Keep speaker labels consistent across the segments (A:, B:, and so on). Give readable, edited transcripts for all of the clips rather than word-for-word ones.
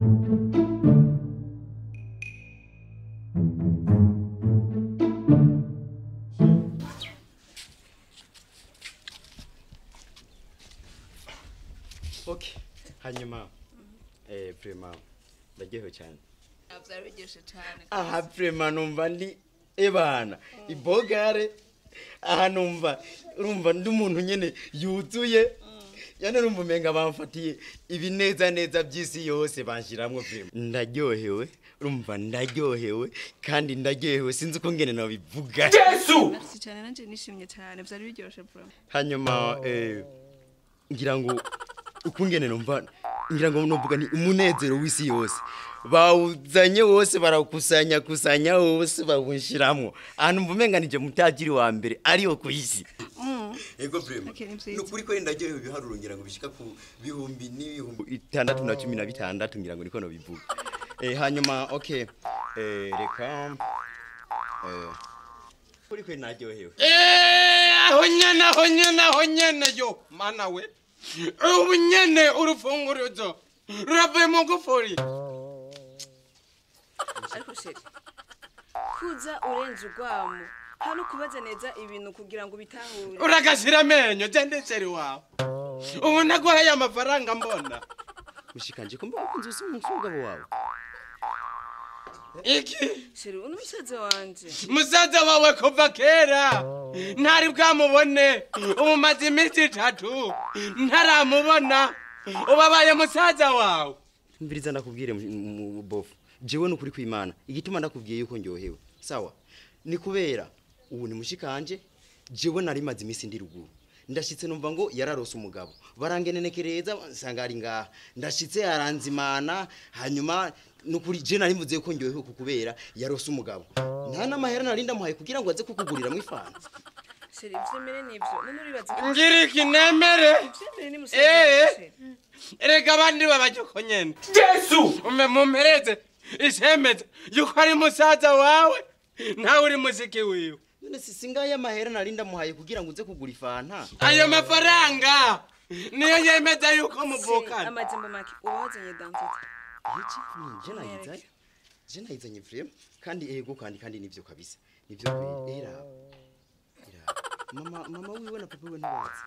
A: Okay, hanyuma vraiment ndaryohewe cyane.
B: Byari cyane.
A: Aha vraiment numva ndi ebana ibogare aha numva urumva ndi umuntu nyene yuzuye yani urumva umenga bamfatiye ibineza neza by'isi yose banshiramwo vraiment ndaryohewe urumva ndaryohewe kandi ndaryohewe sinzi uko ngene nabivuga.
C: Yesu
B: Merci cyane nanje nishimye cyane byari biryoshye vraiment.
A: Hanyuma ngira ngo ukungene numva ngira ngo novuga ni umunezero w'isi yose bawuzanye wose barakusanya kusanya wose bawunshiramwo ahantu mvumenga nije mutajiri wa mbere ariyo ku isi. Ego vraiment nukuri ko ndagiye ibiharuro ngira ngo bishika ku bihumbi n'ibihumbi 616 ngira ngo niko no bivuga. Hanyuma okay reka kuri ko naryohewe.
C: Aho nyene yo mana we ubu nyene urufunguruzo ruravuye mu gufuri.
B: Ariko chéri kuza urenze urwamo hano kubaza neza ibintu kugira ngo bitahure.
C: Uragashira amenyo gende chéri wawe ubu naguhaye amafaranga mbona
A: mushikanje ko mba ukunze umugabo wawe.
C: Iki
B: chéri uno musaza wanje.
C: Musaza wawe kuva kera ntari bwamubone ubu maze iminsi 3 ntaramubona ubabaye musaza wawe.
A: Mbiriza ndakubwire mu bofu jewe nukuri kwimana igituma ndakubwiye yuko ndyohewe sawa ni kubera ubu ni mushikanje jewe nari maze iminsi ndi ruguru ndashitse numva ngo yararose umugabo barangenenekereza nsanga ari ngaha ndashitse aranzimana hanyuma nukuri je nari mvuze ko ndyohewe kukubera yarose umugabo nta namahera nari ndamuhaye kugira ngo aze kukugurira mu ifanta.
B: Chéri vyemere nivyo none uribaza
C: ngira ikinemere erega abandi babajyuko nyene. Yesu mumpereze ishemeze yuko ari musaza wawe nawe uri muziki wiwe.
A: None singaya amahera nari ndamuhaye kugira ngo uze kugura ifanta.
C: Ayo mafaranga niyo yemeza yuko muvukana.
B: Amajambo make uwazanye identité.
A: Iki je nayizanye. Je nayizanye vraiment kandi ego kandi nivyo kabisa. Nivyo kweli. Era. Mama wiwe na papa wiwe ntibazi.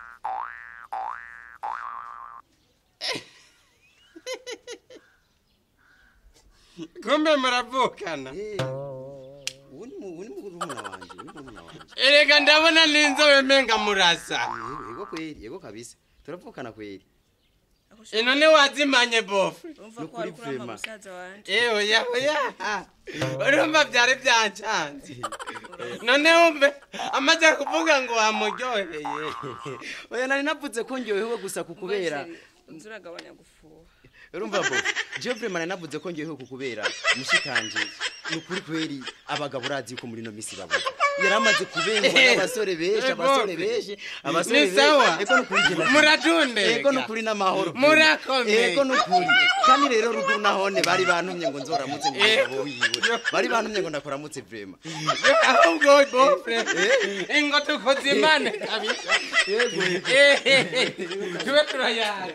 C: Kumbe muravukana.
A: Uwo ni murumuna wanje, murumuna wanje.
C: Erega ndabona ninzobe menga murasa.
A: Yego kweli, yego kabisa. Turavukana kweli.
C: None wazimanye bofu.
B: Urumva ko ari kuramba musaza wanje.
C: Oya oya. Urumva byari byancanze. None wumve amaze kuvuga ngo wamuryoheye.
A: Oya nari navuze ko ndyohewe gusa kukubera.
B: Nzuragabanya gufuha.
A: Urumva bo je vraiment navuze ko ngiye kukubera mushikanje nukuri kweri abagabo urazi ko muri no misi babuze yaramaze kubengwa n'abasore beje abasore beje abasore beje eko nukuri
C: muratunde
A: eko nukuri namahoro
C: murakomeye
A: eko nukuri kandi rero ruguru nahone bari bantumye ngo nzoramutse ngo wiwe bari bantumye ngo ndakoramutse vraiment
C: ahubwo bofre ingo tukozimane kabisa
A: yego
C: tube turayara.